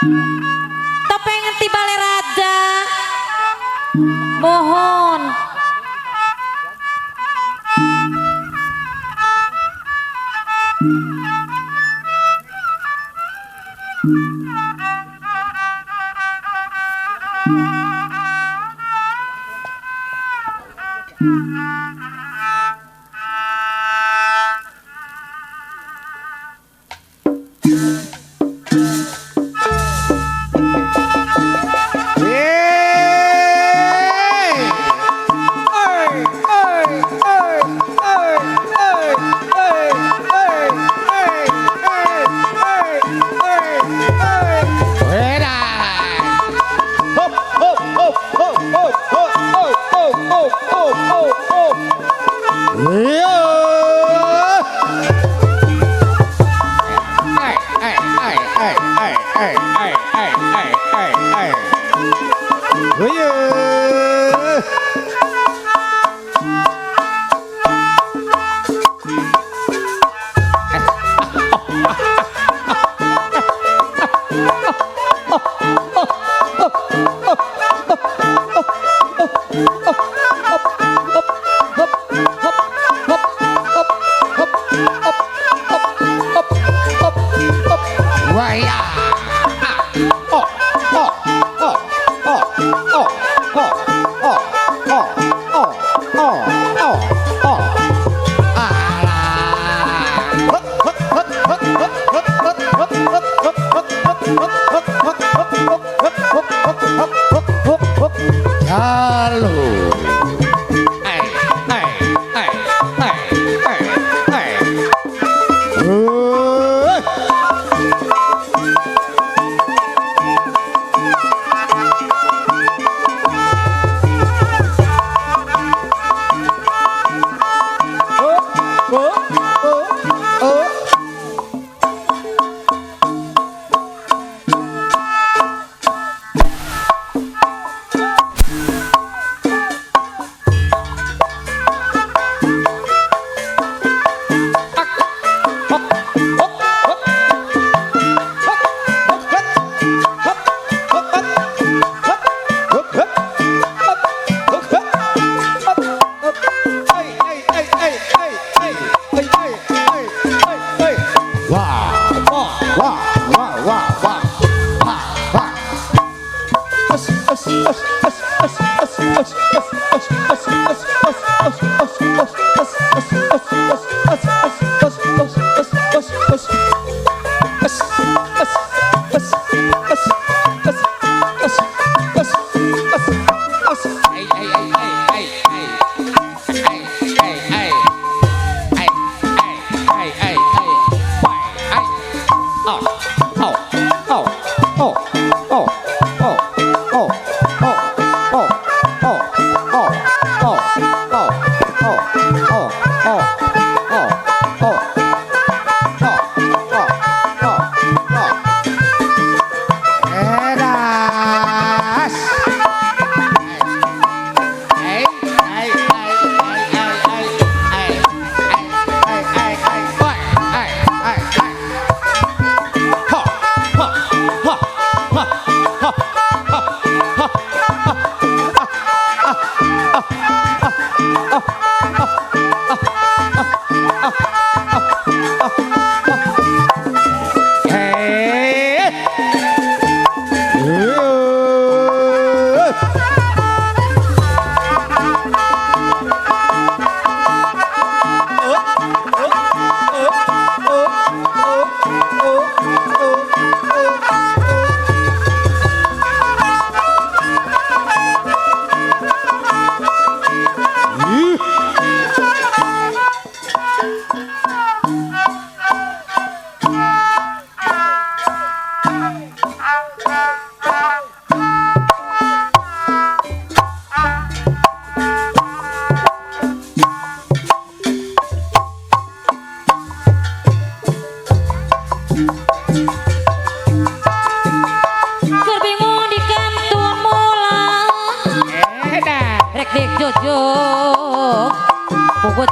Topeng ti Baleraja. Mohon.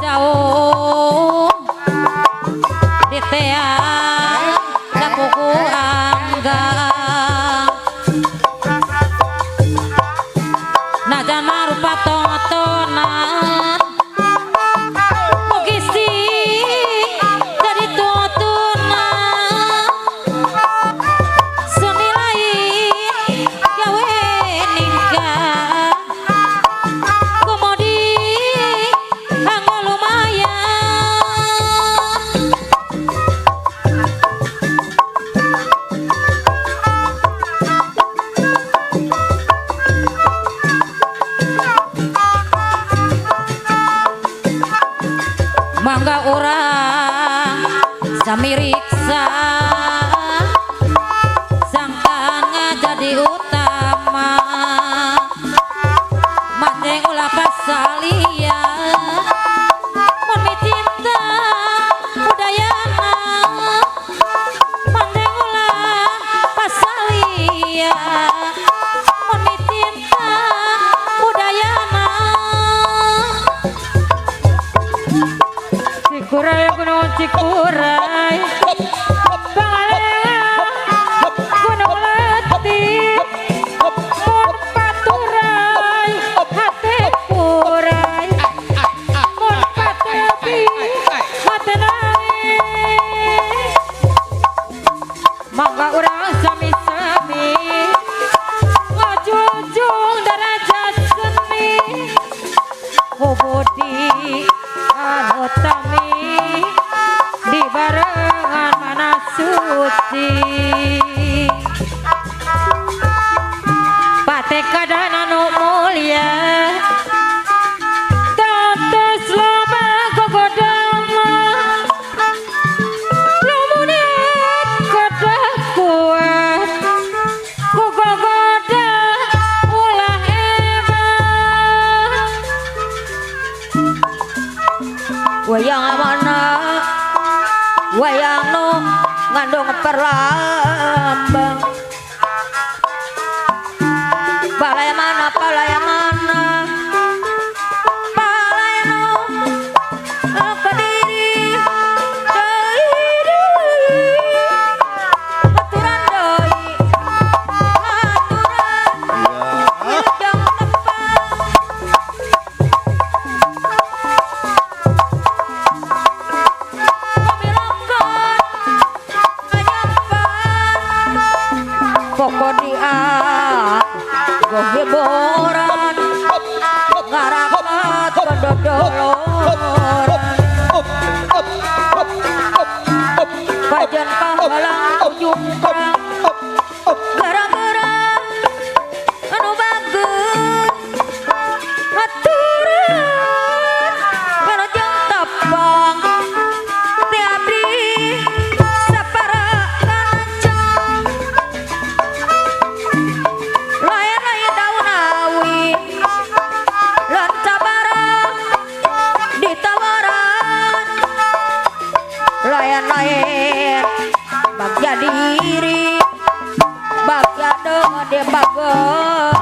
Jauh di teang sapuku angga. Cikuray Pangalengan Gunung Leutik mun paturay hate kuray mun patupi hate nangis mangga urang sami-sami ngajunjung derajat seni budi anu tami di barengan mana suci patekadan anu mulia tatos loba gogodama lumunet kedah kuat ku gogoda ulah hebat Wayang mana wayang nu ngandung perlambang balai mana palai mana palai nu kediri deui deui aturan deui aturan wilujeng tepang pamilongkon nganyapan pokok dia gohiboran ngarakat kedodoloran kajen pahalang ujung perang gara-gara anu bagus aturan wilujeng tepang ti abdi sapara kanca lain-lain daun awi lanca barang ditawaran lain-lain bagja diri bagja de bageran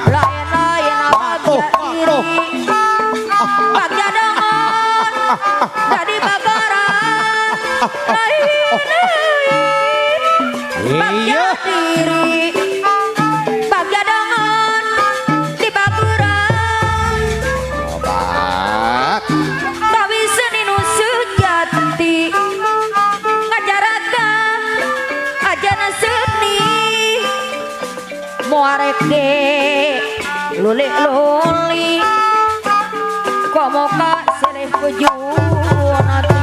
lain-lain bagja diri bagja dengan jadi bagaran lain-lain bagja diri bagja dengan di bageran Obat. Tawi seni nu sejati ngajaraga ajana seni moarek de luli-luli komo ka silih bujunati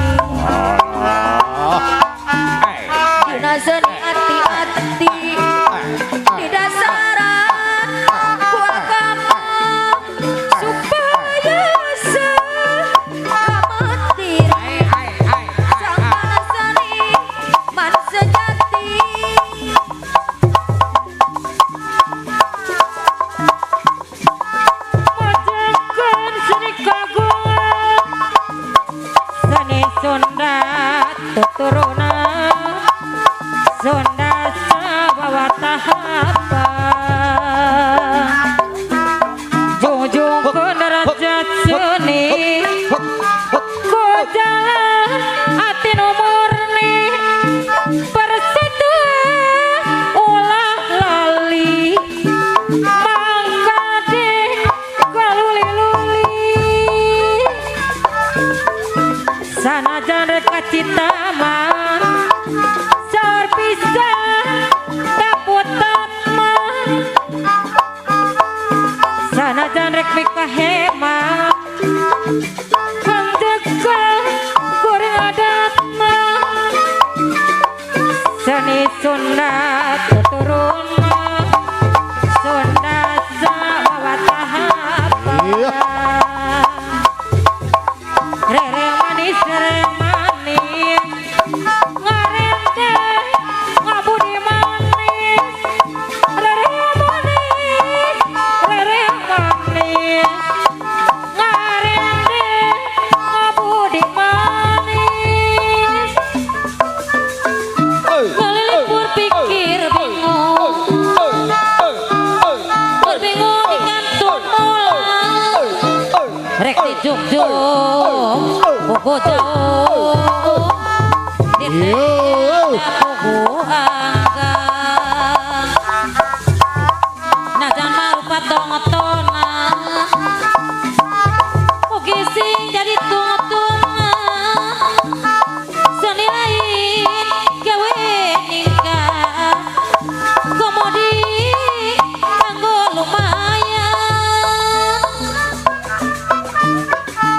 dina seni ati-ati di dasaran ku agama supaya selamat diri sang seni man sejati majekan seni kagungan seni Sunda tuturunan Sunda sabawa tahapa jungjungkeun derajat seni ku jalan ati nu murni persatuan ulah lali mangkade kaluli-luli sanajan rek kacita mah saur pisan taputat mah sanajan rek mikahema kanjeka kuring adat mah seni Sunda tuturuna Sunda sabawa tahapa rereng manis rereng manis ngarente ngabudi manis rereng manis rereng manis ngarente ngabudi manis ngalilipur pikir bingung berbingung di kantung mulang ujung pugu jauh ditenda pugu anggang najan marupa tong-tona ugi sing jadi tung-tuna seni lain gawe ningkat komodi kanggo lumayan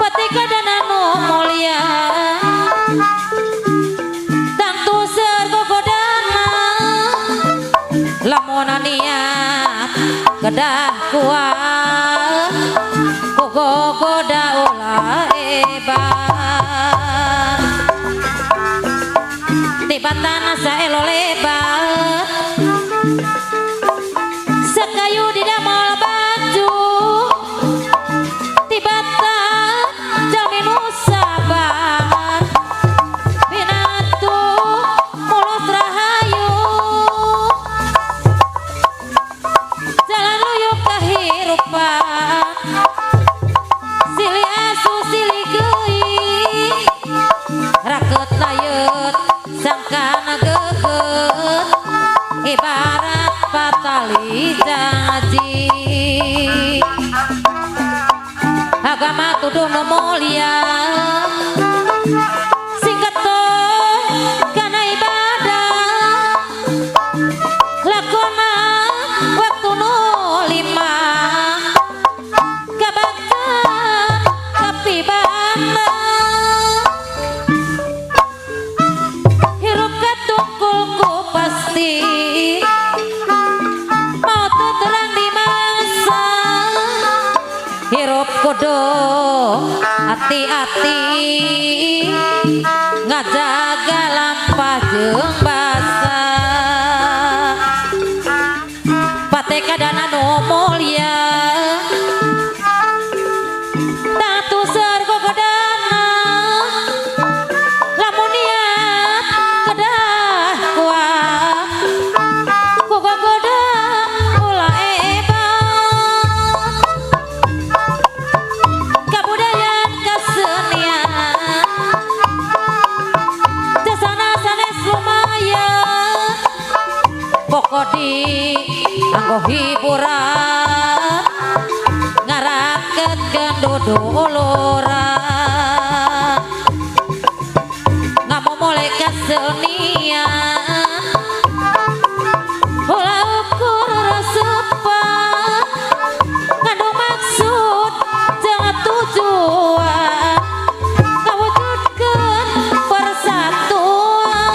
patika dana nu mulia tentu sergogodana lamun niat kedah kuat gogoda ulah hebat tibatan saelo lebat sekayu di damel baju tibatan jalmi nu sabar binatu mulus rahayu jalan luyuk kehirupan silih asu silih geuing raket layut sangkana geget ibarat patali janji agama tuduh nu mulia sing getol kana ibadah lakona waktu nu lima kabaktan kapibana hirup katungkulku pasti mau terang di mangsa hirup kudu hati-hati ngajaga lampah jeung basa pateka dana nu mulia tatu sergogodana lamun niat kedah kuat gogoda ulah hebat kabudayaan kesenian jasana sanes lumayan pokok di anggo hiburan ngaraketkeun duduluran ngamumule kesenian ulah ukur resepan ngandung maksud jangan tujuan ngawujudkeun persatuan.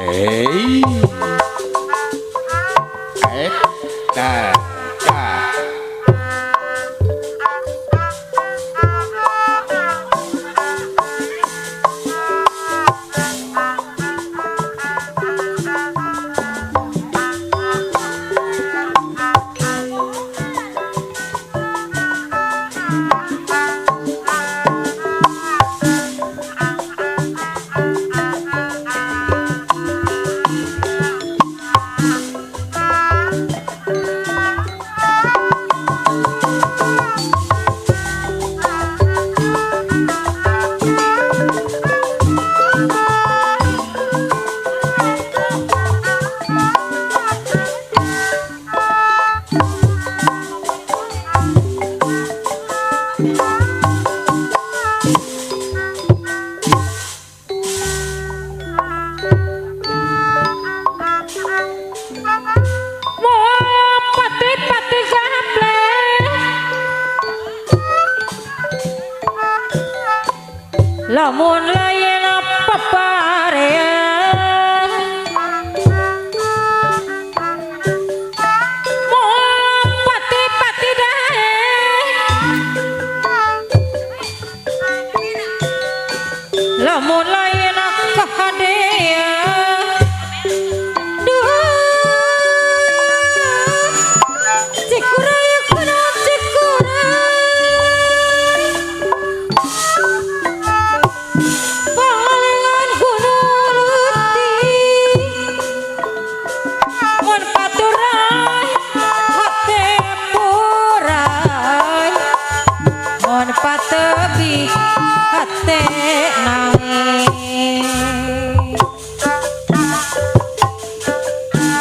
Hey. Eh, ta, ta. Pati-pati gaple lamun lain paparean pati-pati dae lamun lain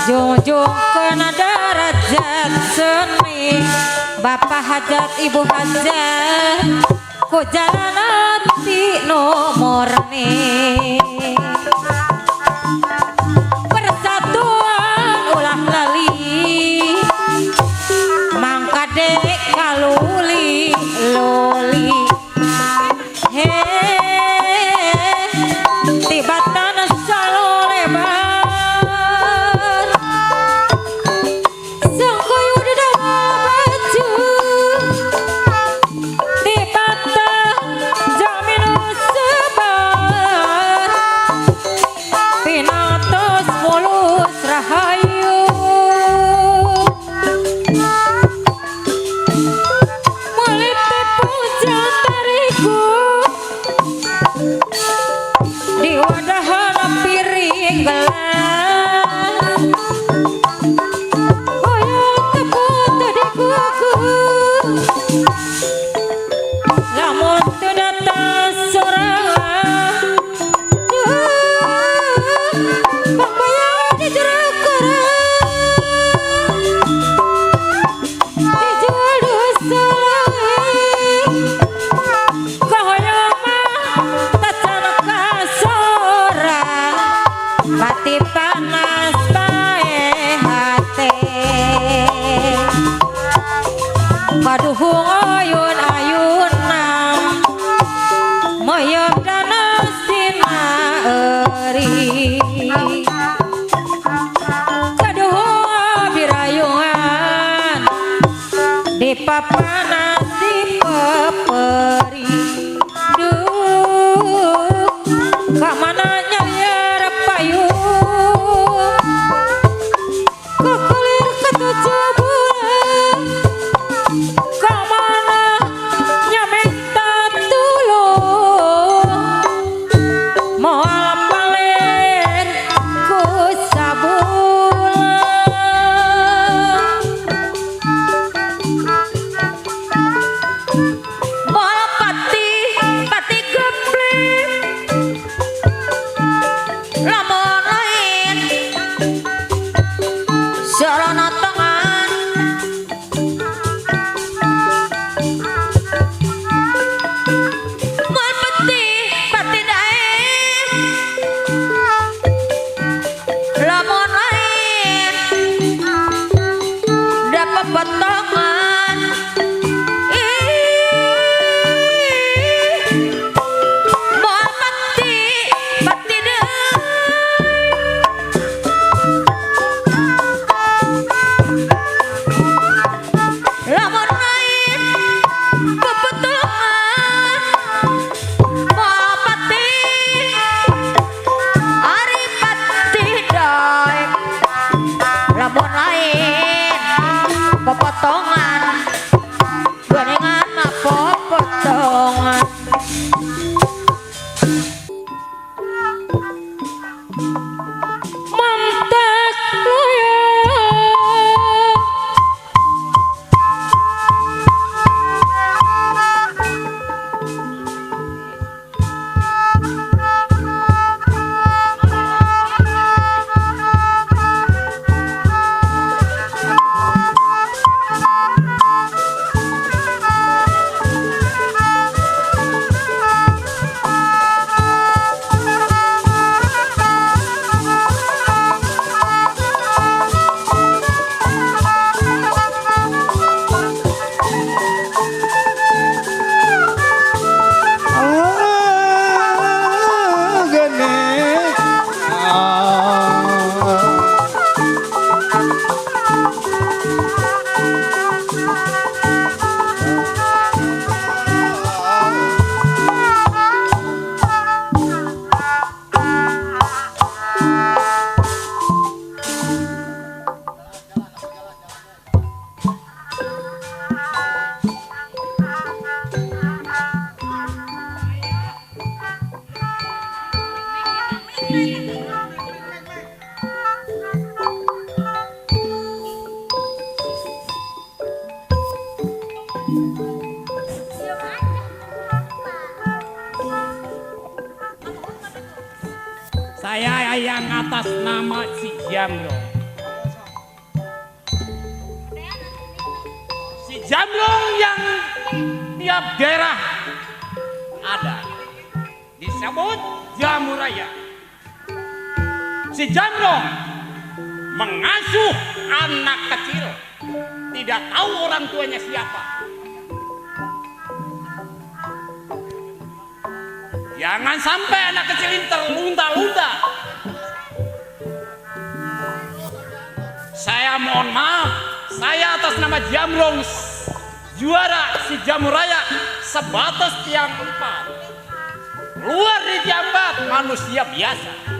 Jungjung kena derajat seni, bapak hajat ibu hajat, ku jalan ti nomorni. Persatuan ulah lali, mangkade kaluli loli. He, tibatan salolebar, sangkoyu di dawa baju, tibatan jaminu sebar, pinatos mulus rahayu. Meliti puja tariku di wadahan piring gelas, hoyong teput di kuku, lamun teu datang sorangan, pambayang di jero karang, dijual dosa lain, kahoyong mah tacan kasorang, pati panas pae hate, kaduhung ayun ayunan, moyong dana sina eri, kaduhung abirayungan, di papanas di peperi, duh kamana nyalier payung, kukulir ketujuh bulan, kamana nyamenta tulung, moal paler ku sabulan. Moal pati pati geblek, lamun lain sarana tangan, moal pati pati daek, lamun lain dapat potongan. Ih, moal pati pati deui, lamun lain pepotongan, moal pati ari pati daek, lamun lain pepotongan, gorengan mah pepotongan. Mantek loyong, Ah, gene. Ah. Saya yang atas nama si Jamro. Jamrong yang tiap daerah ada disebut Jamuraya. Si Jamrong mengasuh anak kecil, tidak tahu orang tuanya siapa. Jangan sampai anak kecil ini terlunta-lunta. Saya mohon maaf, saya atas nama Jamrong juara si Jamuraya sebatas tiang 4. Luar di tiang 4 manusia biasa.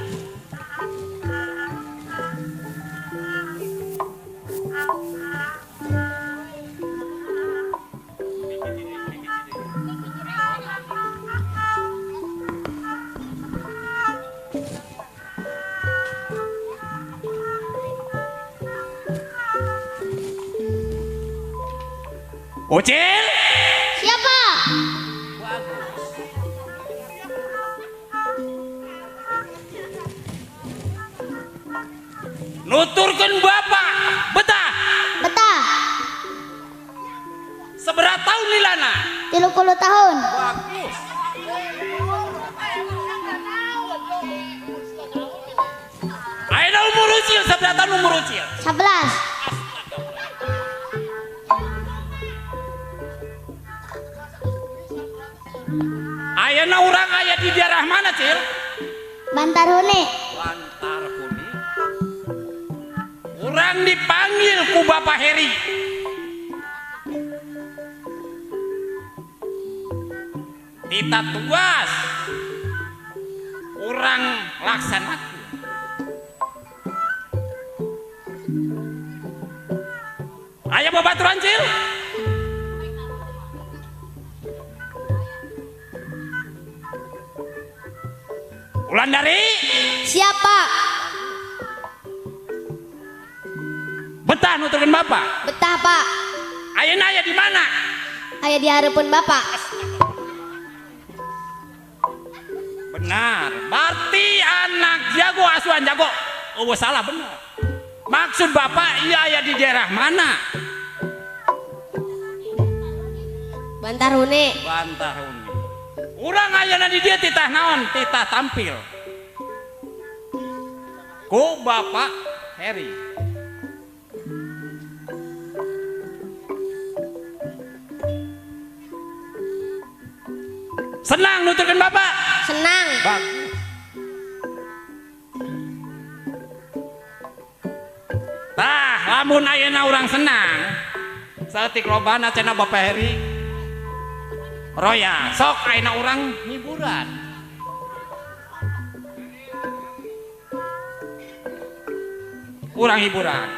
Ucil? Siapa? Bagus. Nuturkeun bapak, betah? Betah. Seberapa tahun lilana? 30 tahun. Bagus. Ayeuna umur ucil, seberapa tahun umur ucil? 11. Ayeuna urang aya di daerah mana, Cil? Bantarhuni. Bantarhuni. Urang dipanggil ku Bapak Heri. Tita tugas urang laksanakeun. Aya babaturan, Cil? Wulandari? Siapa? Betah nuturkeun bapak? Betah, Pak. Ayeuna aya di mana? Aya di hareupeun bapak. Benar, berarti anak jago asuhan jago. Oh, salah benar. Maksud bapak iya aya di daerah mana? Bantarhuni. Bantarhuni. Urang ayeuna di dieu titah naon? Titah tampil. Ku Bapak Heri. Senang nuturkeun bapak? Senang. Bagus. Tah, lamun ayeuna urang senang, saeutik lobana cenah Bapak Heri. Roya, sok ayeuna urang hiburan. Urang hiburan.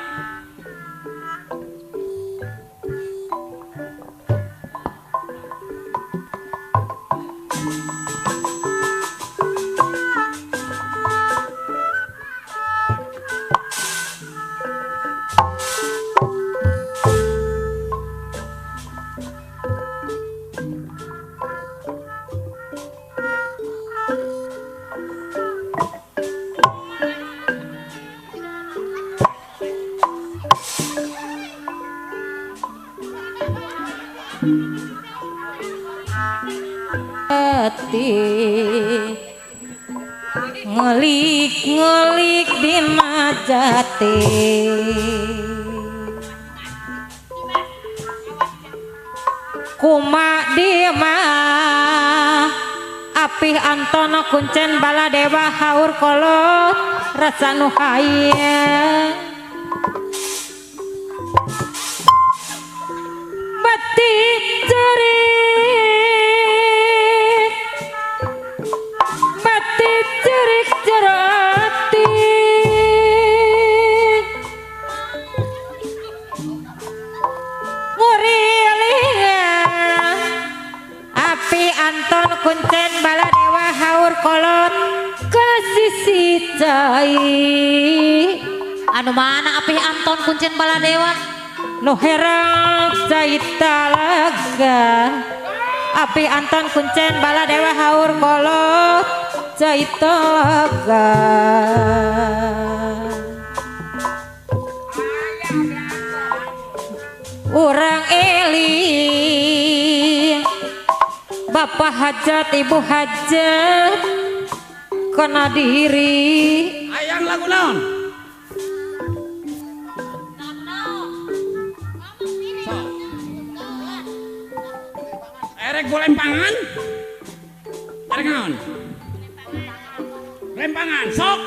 Ngelik-ngelik dina jati kuma dima apih antono kuncen baladewa haur kolot rasa nu hayang bati cerik bati cerik jerati ngurilingan api anton kuncen baladewa haur kolot ke sisi cai. Anu mana api anton kuncen baladewa nu herang cai talaga api anton kuncen baladewa haur kolot cai talaga. Urang eling Bapak hajat ibu hajat kena diri. Ayang lagu naon? Erek golempangan? Erek naon? Lempangan sok.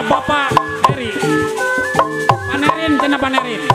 Bapak Heri Panerin, cina Panerin.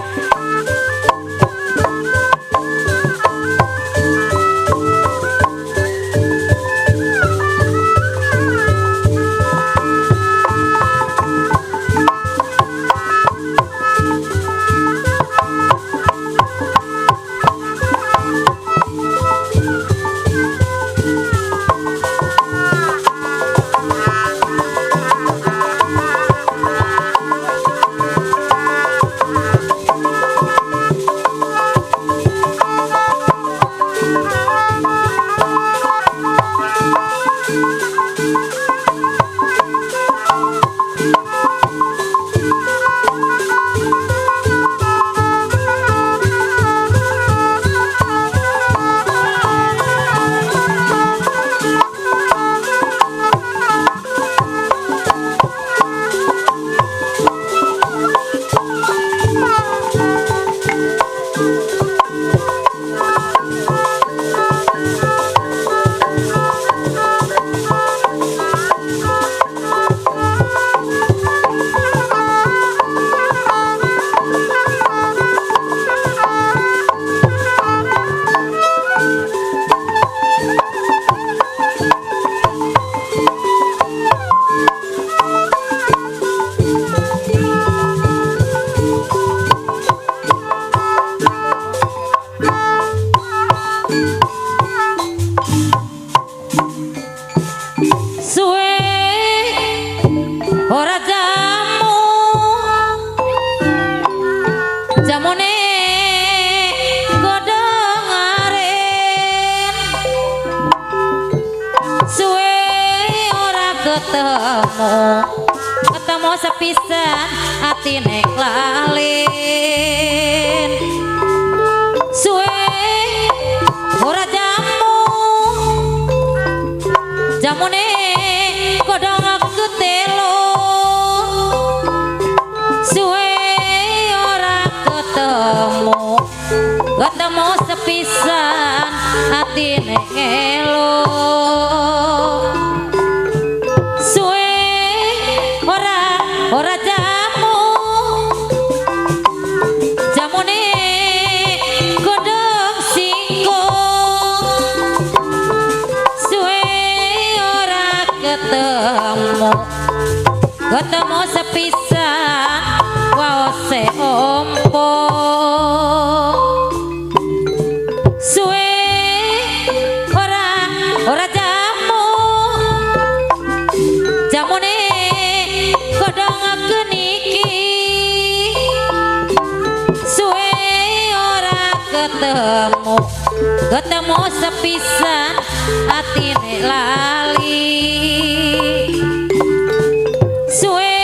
Ketemu sepisan atine klalen suwe ora jamu jamune kodhong ketelo suwe ora ketemu ketemu sepisan atine ngelo suwe ora jamu jamune godhong singkong suwe ora ketemu ketemu sepisan waose ompo suwe ora jamu jamune godhong geniki suwe ora ketemu ketemu sepisan atine lali suwe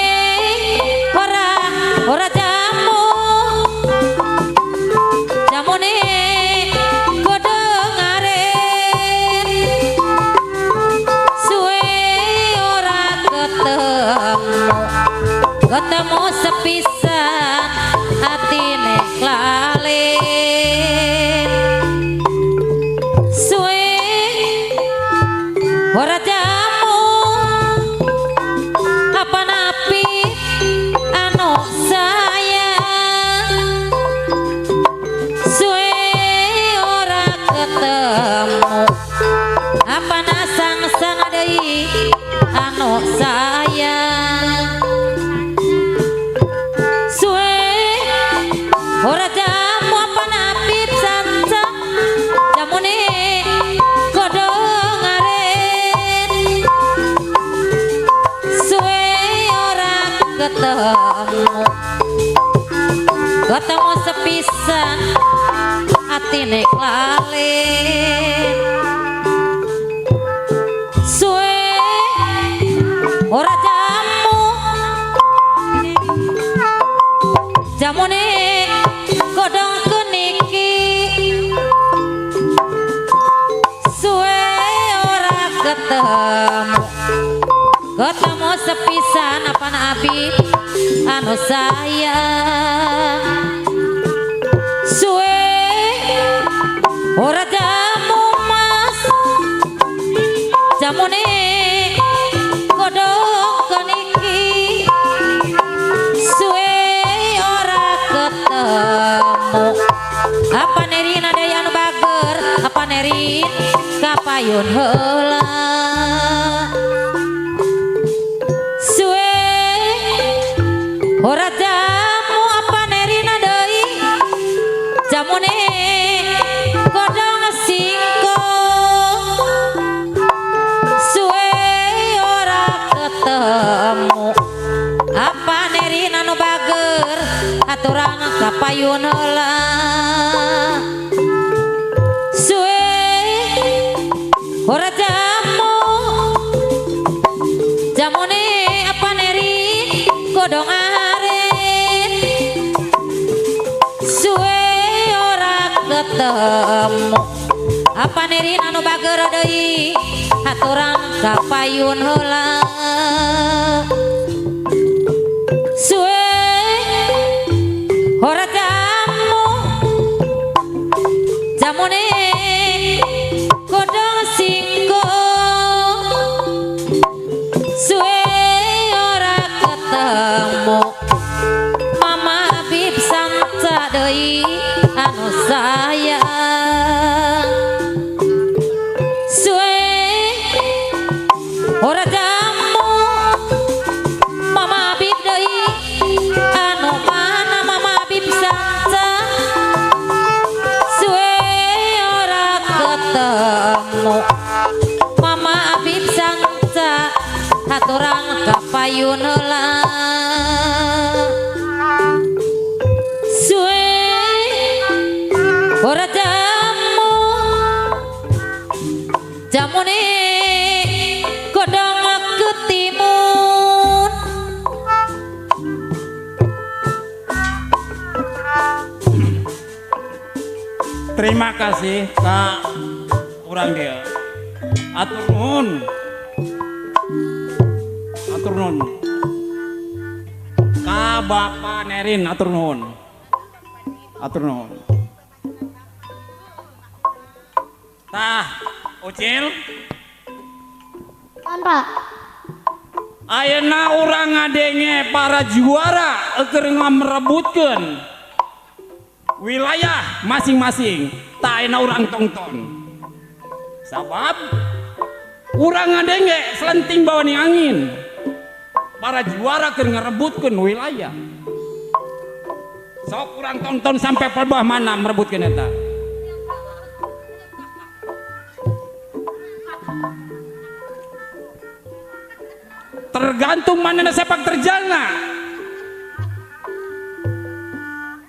ora jamu jamune godhong aren suwe ora ketemu ketemu sepisan atine klalen suwe ora jamu apa napi anu sayang anu sayang suwe ora jamu apa napip sanca jamune godhong aren suwe ora ketemu ketemu sepisan atine klalen suwe ora jamu jamune godhong keniki suwe ora ketemu ketemu sepisan apa nabi anu sayang suwe ora jamu mas jamune godhong keniki suwe ora ketemu apa nerin ada yang bager apa nerin kapayun heula suwe ora jamu apa nerin deui jamune godhong singkong suwe ora ketemu apa nerin anu bager aturan kapayun heula suwe ora jamu jamune apa nerin godhong aren suwe ora ketemu apa nerin anu bager deui aturan kapayun heula suwe ora jamu jamune godhong singkong suwe ora ketemu Mama Habib sanca deui anu sayang suwe ora jamu Mama Habib deui anu mana Mama Habib sanca suwe ora ketemu Mama Habib sanca aturan kapayun heula suwe ora jamu jamune godhong ketimun. Terima kasih Kak urang dia. Atur nuhun. Atur nuhun. Ka Bapak Nerin atur nuhun. Atur nuhun. Tah, Ucil. Mohon Pak. Ayeuna urang ngadenge para juara keur ngamerebutkeun wilayah masing-masing. Tah ayeuna urang tongton. Sabab urang ngadenge selenting bawa angin. Para juara keur ngarebutkeun wilayah. Sok urang tonton sampai pelbah mana merebutkeun eta. Tergantung mana sepak terjangna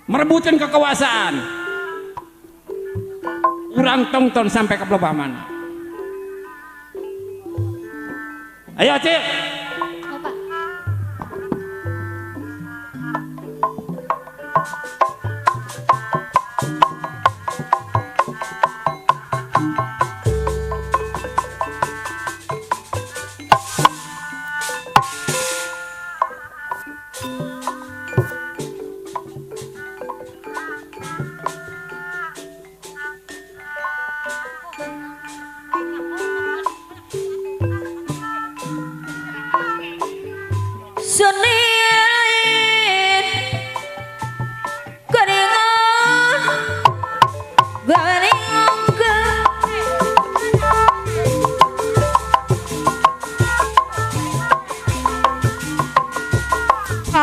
merebutkan kekuasaan. Urang tongton sampai ke pelbah mana. Ayo Cik. Bapak.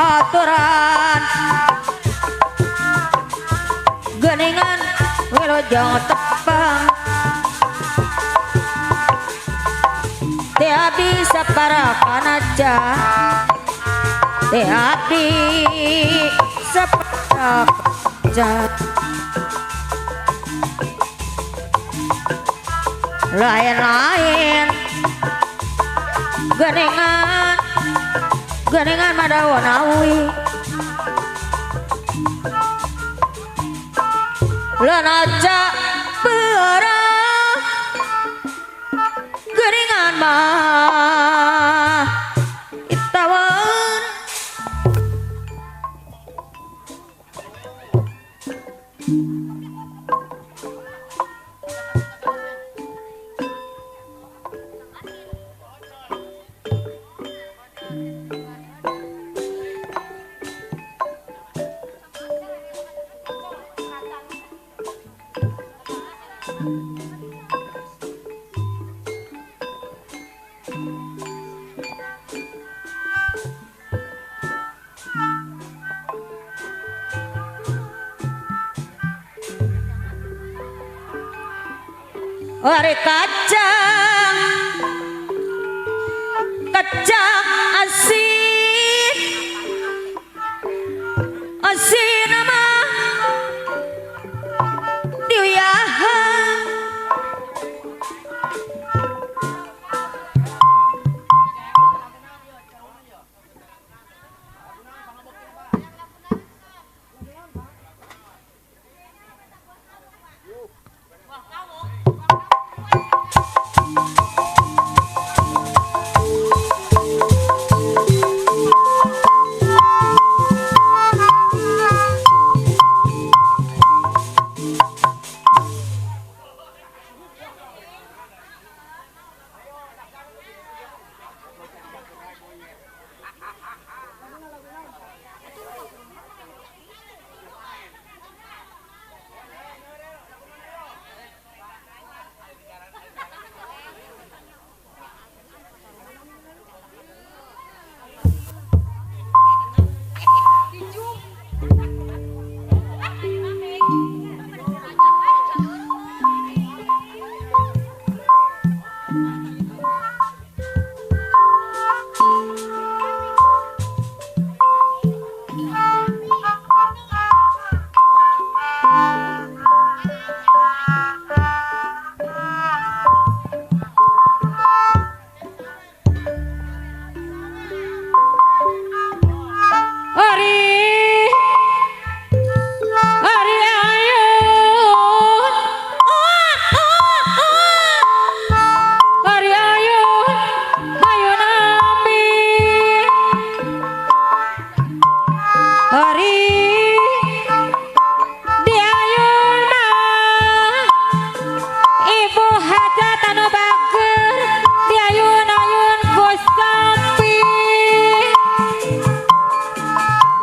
Haturan geningan wilujeng tepang teh abdi saparakan aja teh abdi saparakan aja lain-lain geningan geningan madawonawi lenaja berah geningan mah itawan. Ari kacang kacang asin asin mah diuyahan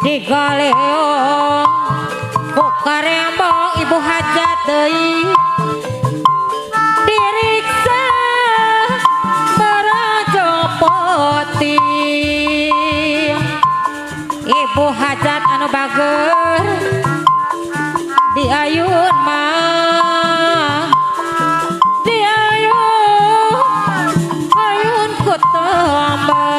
digaleong ku karembong ibu hajat deui diriksa barajopoti ibu hajat anu bager diayun mah diayun ayun ku tambah.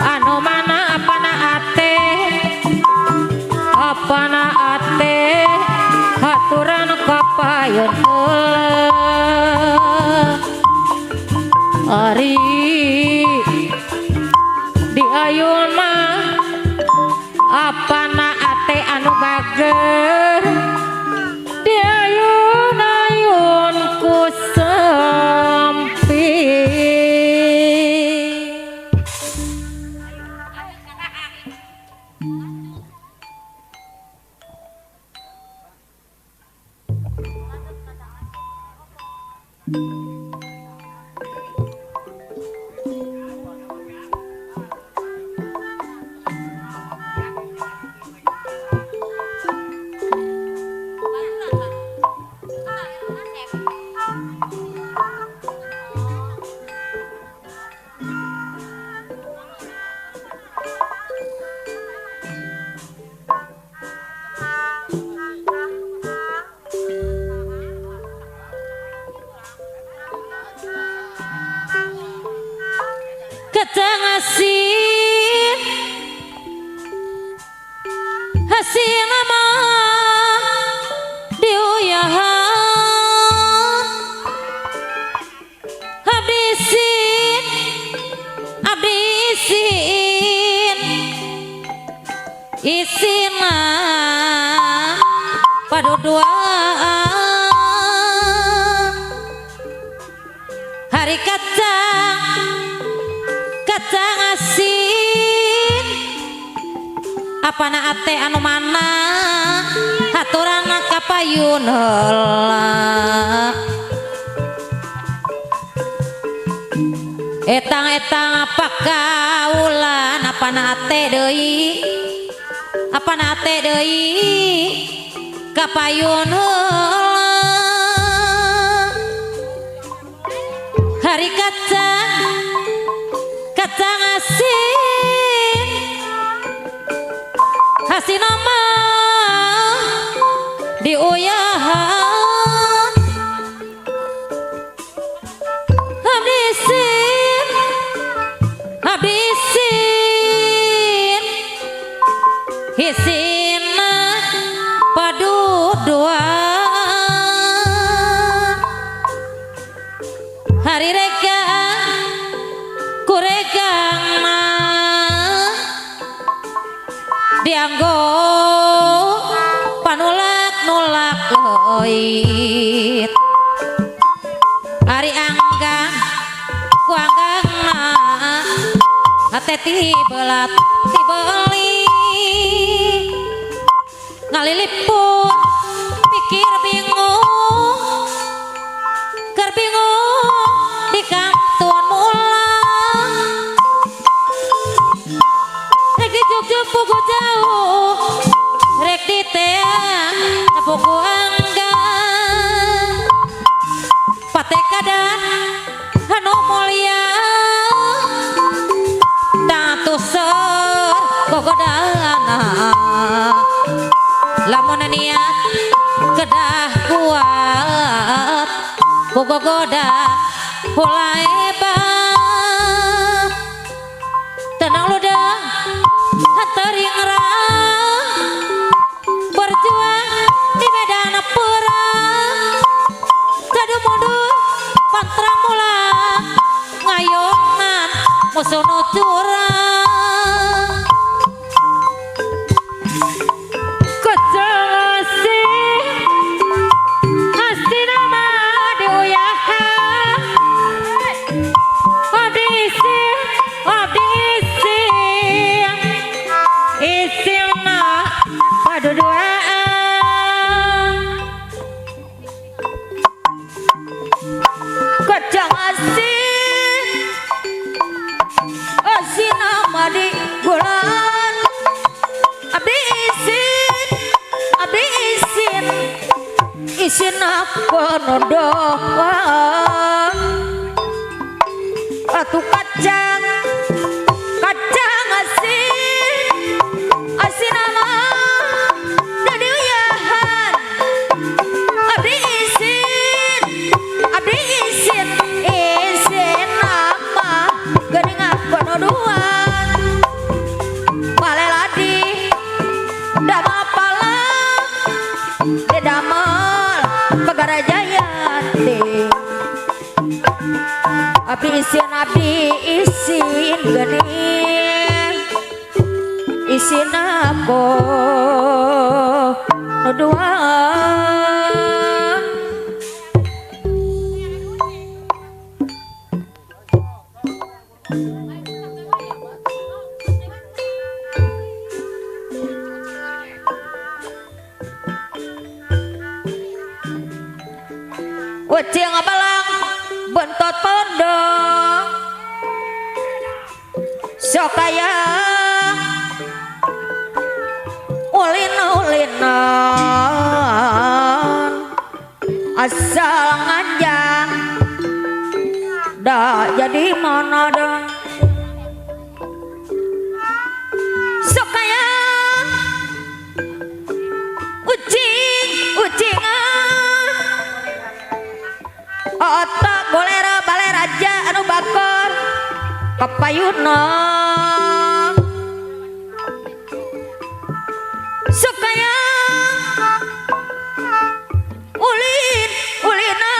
Anu mana apana ate apana ate haturan kapayun heula ari diayun mah apana ate anu bager diayun ayun ku sempi. Kacang asin asin ama diuyahan abdi isin isina paduduaan hari kacang kacang asin apana ate anu mana haturan kapayun heula etang-etang apa kaulan apana ate deui apana ate deui kapayun heula hari kacang kacang asin asin mah diuyahan abdi isin isina paduduan hari reka kuregang mah dianggo panulak-nulak leuit ari anggang ku anggangna hate tibelat tibeli ngalilipun pikir bingung keur bingung di kantun mulang rek dijuk-juk pugu jauh rek diteang pugu anggang patekadan anu mulia datu ser gogodana lamun niat kedah kuat gogoda hulaeba tenang ludah tering berjuang di medan perang jadu mundur pantrang mula ngayoman musuh nu curang kacang asin asin ama diuyahan abdi isin isinna paduduaan kacang asin asin ama di gulaan abdi isin isin aku nondoan atuh kacang kacang asin asin ama dari uyahan abdi isin isin ama geuning aku noduan paleladi damel palang di damel pagarajayanti abdi isin geuning isin aku nuduan Wajeng abalang pondok sok aya ulin-ulinan asal nganjang dah jadi mana dah sok aya ucing ucingan otak bolera baleraja anu bakor kapayuna sukaya ulin ulina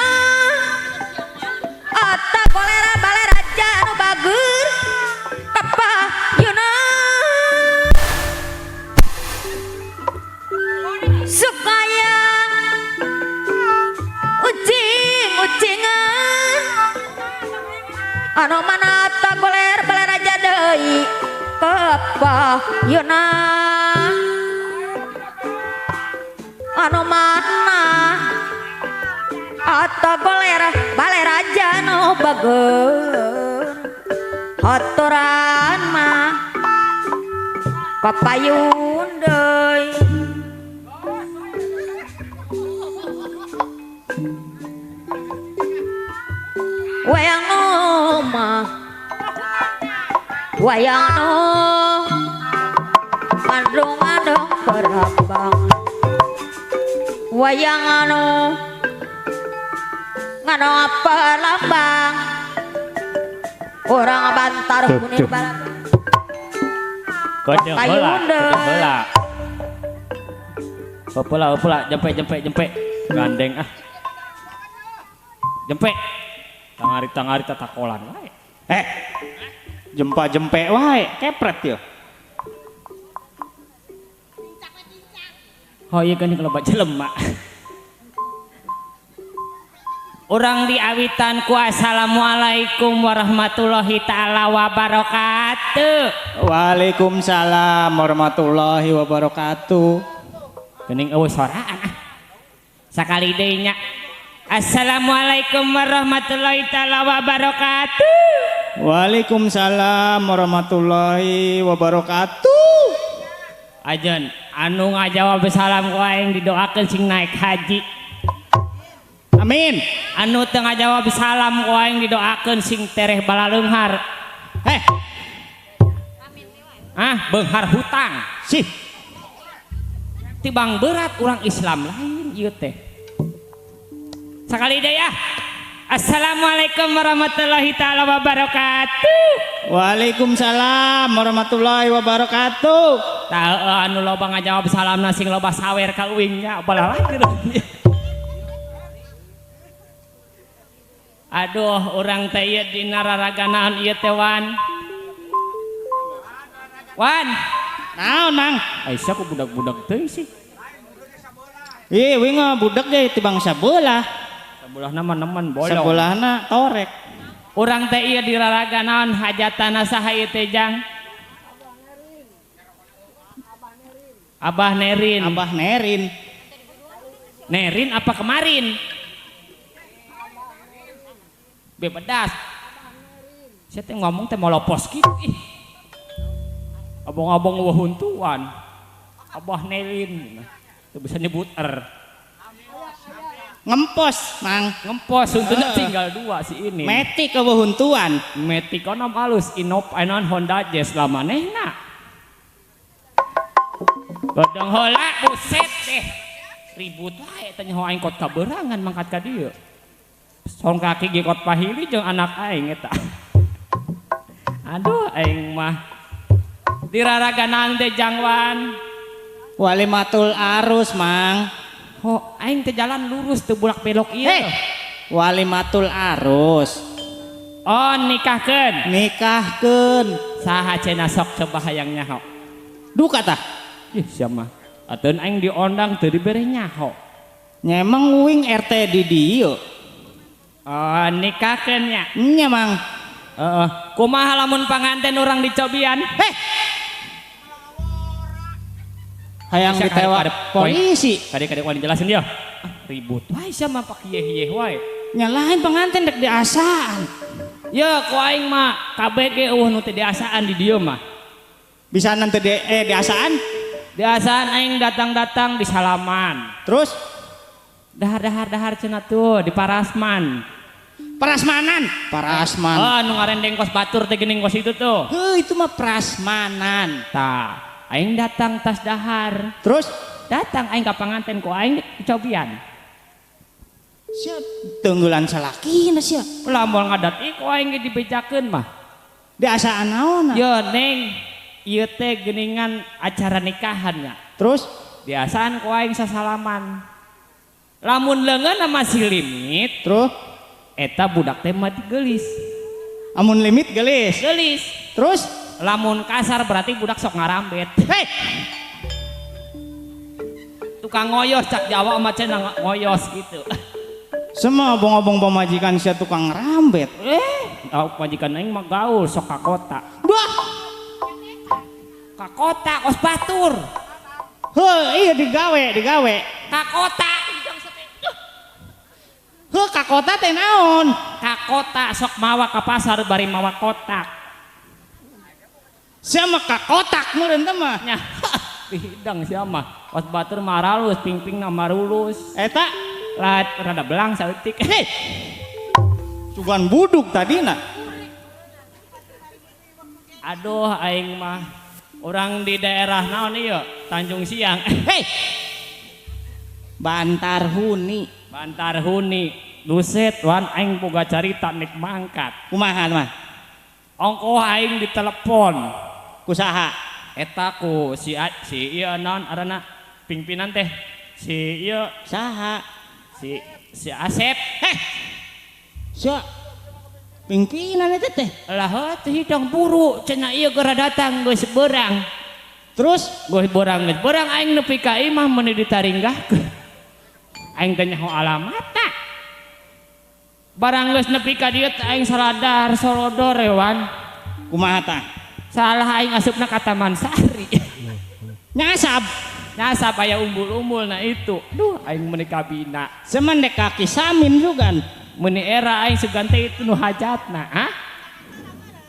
otak bolera baleraja anu bager kapayuna sukaya ucing ucingan anu mana tak goler baleraja deui kapayuna anu mana atau goler baleraja nu bager haturan mah kapayun deui. Wayang nu mah wayang nu mandung-andung berabang wayang anu ngano apa lambang orang Bantar kuning barang kodeng heula kodeng heula heula heula jempe jempe jempe gandeng ah jempe tangari-tangari tatakolan wae. Jempa-jempe wae, kepret yo. Oh iya kan kalau baca lemak. Urang diawitan ku assalamualaikum warahmatullahi taala wabarakatuh. Waalaikumsalam warahmatullahi wabarakatuh. Geuning eueuh soraan ah. Sakali deui nya. Assalamualaikum warahmatullahi taala wabarakatuh. Waalaikumsalam warahmatullahi wabarakatuh. Ajen anu ngajawab salam ku aing didoakeun sing naik haji. Amin. Anu teu ngajawab salam ku aing didoakeun sing tereh balaleunghar. Heh. Ah, beunghar hutang. Sih. Tibang berat urang Islam lain ieu teh. Sekali deh ya. Assalamualaikum warahmatullahi taala wabarakatuh. Waalaikumsalam warahmatullahi wabarakatuh. Tah anu loba ngajawab salamna sing loba sawer ka uing nya balalakeur. Aduh urang teh ieu dina raraganaan ieu teh Wan. Wan. Naon Mang? Aisyah ku budak-budak teuing sih. Ih, wing budak ge tibang sabelah. Sebelahna mah nemen bolong. Sebelahna torek. Urang teh ieu diraraganaon hajatana saha ieu teh Jang? Abah Nerin. Abah Nerin. Nerin apa kemarin? Bebedas. Saya teh ngomong teh molopos kitu ih. Abang-abang wahuntuan. Abah Nerin. Teu bisa nyebut er. Ngempos, Mang. Ngempos, untungnya tinggal dua si ini. Metik kewahuntuan. Metik onom alus, inop anon Honda Jazz lamanehna. Godong heula buset deh. Ribut wae teh nyaho aing kot kaberangan mangkat ka dieu. Song kaki ge kot pahili jeung anak aing eta. Aduh aing mah. Diraraganan teh Jangwan. Walimatul arus, Mang. Oh, aing teh jalan lurus teu bulak belok ieu. Hey, walimatul arus. Oh, nikahkeun. Nikahkeun. Saha cenah sok coba hayang nyaho. Duka tah. Ih, sia mah. Ateun aing diondang teu dibere nyaho. Nya emang uing RT di dieu. Oh, nikahkeun nya. Nya, Mang. Heeh. Kumaha lamun panganten urang dicobian? Heh. Hayang ditewa polisi. Kadek-kadek wani jelasin dia. Ah, ribut wae sia mah pak yeh-yeh wae. Nyalahin pengantin dek diasaan. Ya ku aing mah kabeh ge eueuh nu teu diasaan di dieu mah. Bisa nanti di, diasaan. Diasaan aing datang-datang di salaman. Terus Dahar-dahar dahar cenah tuh di Parasman. Prasmanan, Parasman. Oh, anu ngarendeng kos batur teh geuning kos itu tuh. Heuh, itu mah prasmanan. Tah, aing datang tas dahar. Terus Datang aing ka panganten ku aing dicobian. sia tunggulan salakina sia. Lamun ngadat ieu ku aing ge dibejakeun mah. Diasaan naon? Yo neng, ieu teh geuningan acara nikahan nya. Terus Biasaan ku aing sasalaman. Lamun leungeun masih limit, terus eta budak teh mah geulis. Amun limit gelis. Geulis. Terus Lamun kasar berarti budak sok ngarambet. Hei, Tukang ngoyos cak Jawa mah cenah ngoyos gitu. Semua obong-obong pamajikan sia tukang rambet. Tahu pamajikan aing mah gaul sok ka kota. Wah, Ka kota kos batur. heuh iya digawe, digawe. Ka kota. Heuh ka kota teh naon? Ka kota sok mawa ka pasar bari mawa kotak. Sia mah ka kotak meureun teh mah. Nya dihidang sia mah. Kos batur maralus pingpingna marulus. Eta Lah rada belang saeutik. hei. Sugan buduk tadina. Aduh aing mah orang di daerah naon ieu Tanjung Siang. Hei. Bantarhuni. Bantarhuni. Duset wan aing boga carita nek mangkat. Kumaha mah? Ongkoh aing ditelepon. Ku saha? Eta ku si si ieu naon arana pimpinan teh si ieu Saha? si si Asep. Heh. Sia pimpinan eta teh. Lah heuh teh hidang buru cenah ieu geura datang geus beurang. Terus Geus beurang geus beurang aing nepi ka imah meuni ditaringgahkeun. Aing teh nyaho alamatna. Barang geus nepi ka dieu teh aing saladar solodor wan. Kumaha tah? Salah aing asupna ka Taman Sari. Nyasab. Nyasab aya umbul-umbul na itu. Duh aing meuni kabina. Semen dek kaki samin sugan. Meuni era aing sugan teh itu nu hajatna, ha?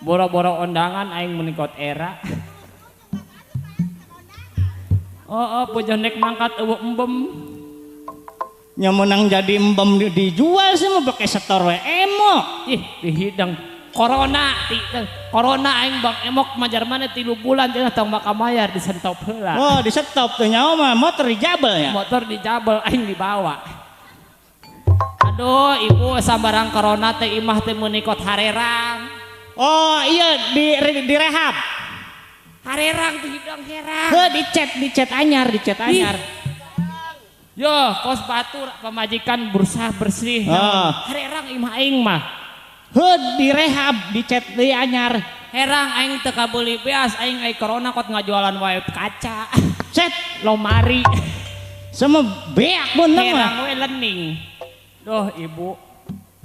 Boro-boro ondangan aing meuni kot era. Oh, oh pujon nek mangkat eueuh embem. Nya meunang jadi embem dijual sih mah pake setor we emok. Ih, dihidang. Corona, corona aing bang emok majar mana 3 bulan cenah tong maka mayar disentop heula. Oh, disetop tuh nyawa mah motor dijabel ya. Motor dijabel aing dibawa. Aduh, ibu sambarang corona teh imah teh meuni kot harerang. Oh, iya direhab. Harerang tuh hidang herang. Heuh, dicet anyar, dicet anyar. Yo, kos batur pamajikan berusaha bersih. Ah. Harerang imah aing mah. Heuh, direhab, dicet deui anyar. Herang aing teu kabeuli beas, aing ai corona kot ngajualan wae kaca. Cet, lomari. Semua beak bener mah. Herang we lening. Duh, ibu.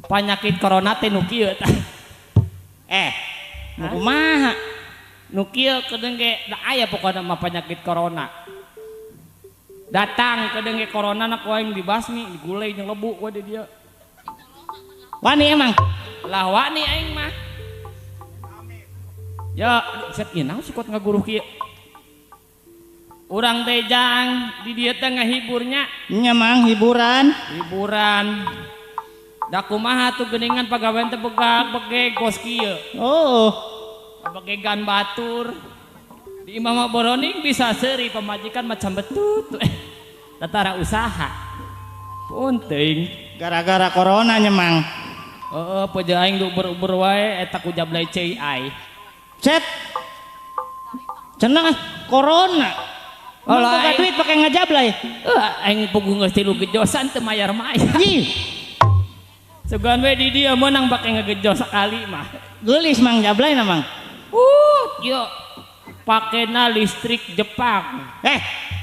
Penyakit corona teh nu kieu tah. Nu kumaha? Nu kieu kedeung ge da aya pokona mah penyakit corona. Datang kedeung ge corona na ku aing dibasmi, digulai jeung lebu we di dieu. Wani emang? Lah wani aing mah. Ya, set ieu naon sih kot ngaguruh kieu. Urang teh jang di dieu teh ngahiburnya. Nya mang hiburan. Hiburan. Da kumaha tuh geuningan pagawean teh begag begeg kos kieu. Oh. Begegan batur. Di imah mah boroning bisa seuri pamajikan macam betut. Tatara usaha. Punting. Gara-gara corona nya mang. Heeh, pojo aing diuber-uber wae eta ku jablay CI. Cet. Cenah corona. Oh, Emang boga aing. duit pake ngajablay. Heuh, aing puguh geus 3 gejosan teu mayar-mayar. Ih. Sugan we di dieu meunang pake ngagejos sakali mah. Geulis mang jablay na mang. Yo. Pakena listrik Jepang.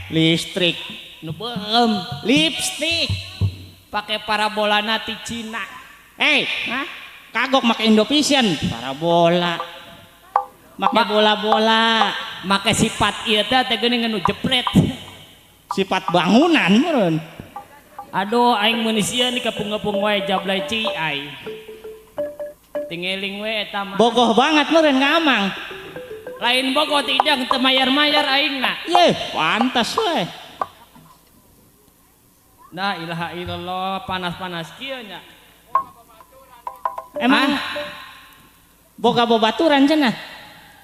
Listrik. Nu beureum. Lipstick. Pake parabolana ti Cina. Hah? Kagok make Indovision. Parabola. Make bola-bola. Make sifat ieu teh teh geuning nu jepret. Sifat bangunan meureun. Aduh aing meuni sieun di kapung-kapung wae jablay ciai. Tingeling we eta mah. Bogoh banget meureun ka Amang. Lain bogoh tidak teu mayar-mayar aingna. Ye, pantas we. La ilaha illallah panas-panas kieu nya. Emang boga babaturan cenah.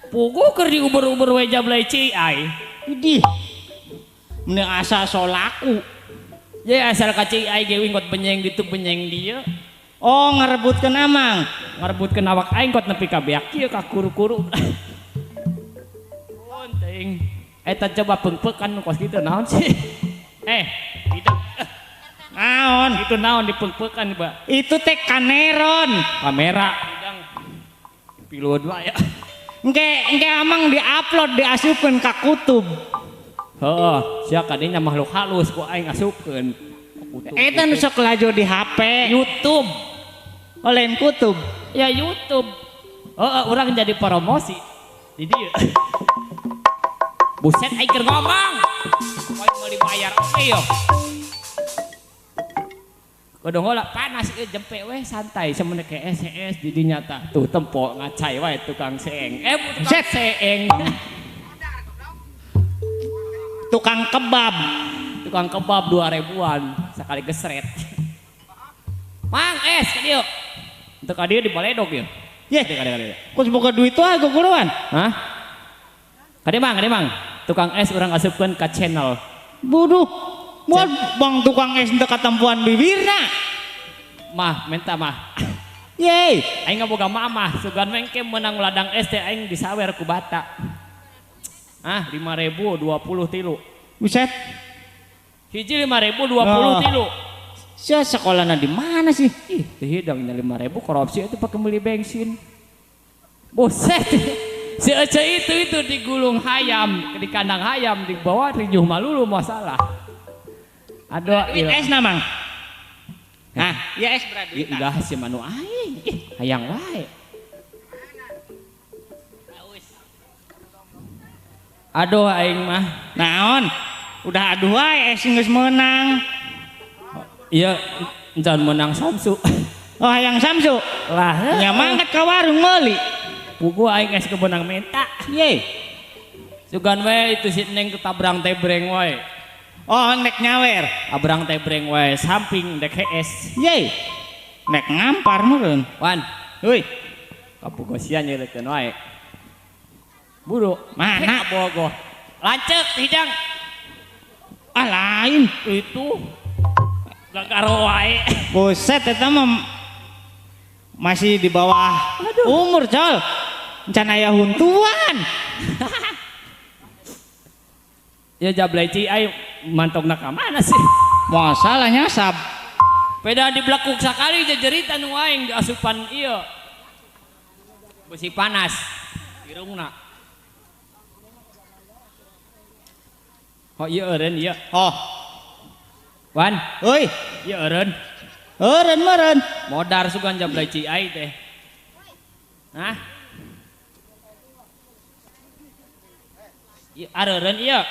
Puguh keur diuber-uber we jablay ciai. Idih. Meni asa solaku. Ye asal ka ciai ge wingkot benyeng ditu benyeng dieu. Oh ngarebutkeun Amang. Ngarebutkeun awak aing kot nepi ka beak kieu ka kuru-kuru. Teuing. Eta coba peungpeukan kos kitu naon sih? Tidak. Naon? Itu naon dipeungpeukan, Pak? Itu teh kaneron. Kamera. Hidang. Piluan wae ya. Engke Amang diupload diasupkeun ka kutub. Heeh, sia kadinya makhluk halus ku aing asupkeun. Eta nu sok laju di HP. YouTube. Oh, lain kutub. Ya YouTube. Heeh, urang jadi promosi di dieu. Buset aing keur ngomong. Poe mau dibayar oke yo. Kudu heula panas ieu jempe we santai semeneh ke SES di dinya tah. Tuh tempo ngacai wae tukang seeng. Tukang seeng. Tukang kebab. Tukang kebab 2000-an sekali gesret. Mang es ka dieu. Teu ka dieu dibaledog ieu. Ye. Kade kade kade. Kos boga duit wae guguruan. Hah? Kade mang, kade mang. Tukang es urang asupkeun ka channel. Buduh. Moal bang tukang es teu katempuan bibirna. Mah, minta mah. Yeay. Aing ngaboga mamah, sugan mengke menang ladang es teh aing disawer ku bata. Ah, 5.000 20 tilu. Buset. Hiji 5.000 20 tilu. Sia sekolahna di mana sih? Ih, teu hidang nya 5.000 korupsi itu pakai beli bensin. Buset. Si Ece itu digulung hayam, di kandang hayam dibawa rijuh malulu masalah. Aduh, duit es na Mang. Nah, ya es berarti. Ih, udah si manu aing. Ih, hayang wae. Aduh aing mah. Naon? Udah aduh wae es geus meunang. Iya, jangan menang Samsu. Oh, hayang Samsu. Lah, nya mangkat ka warung meuli. Pugu aing es kebenang menta. Ye. Sugan we itu si Neng ketabrang tebreng wae. Oh, nek nyawer. Abrang tebreng wae samping dek hees. Ye. Nek ngampar meureun. Wan. Heuy. Kapugosian nyeureutkeun wae. Buru. Mana? Bogoh. Lanceuk hidang. Ah lain itu. Gagaro wae. Buset eta mah masih di bawah umur, Col. Encan aya huntuan. Ya jablay ciai mantongna ka mana sih? Masalah nyasab. Peda dibelakuk sakali jejeritan nu aing diasupan ieu. Besi panas irungna. Oh ieu eureun ieu. Oh. Wan. Euy, ieu eureun. Eureun meureun. Modar sugan jablay ciai teh. Hah? Ieu areureun ieu.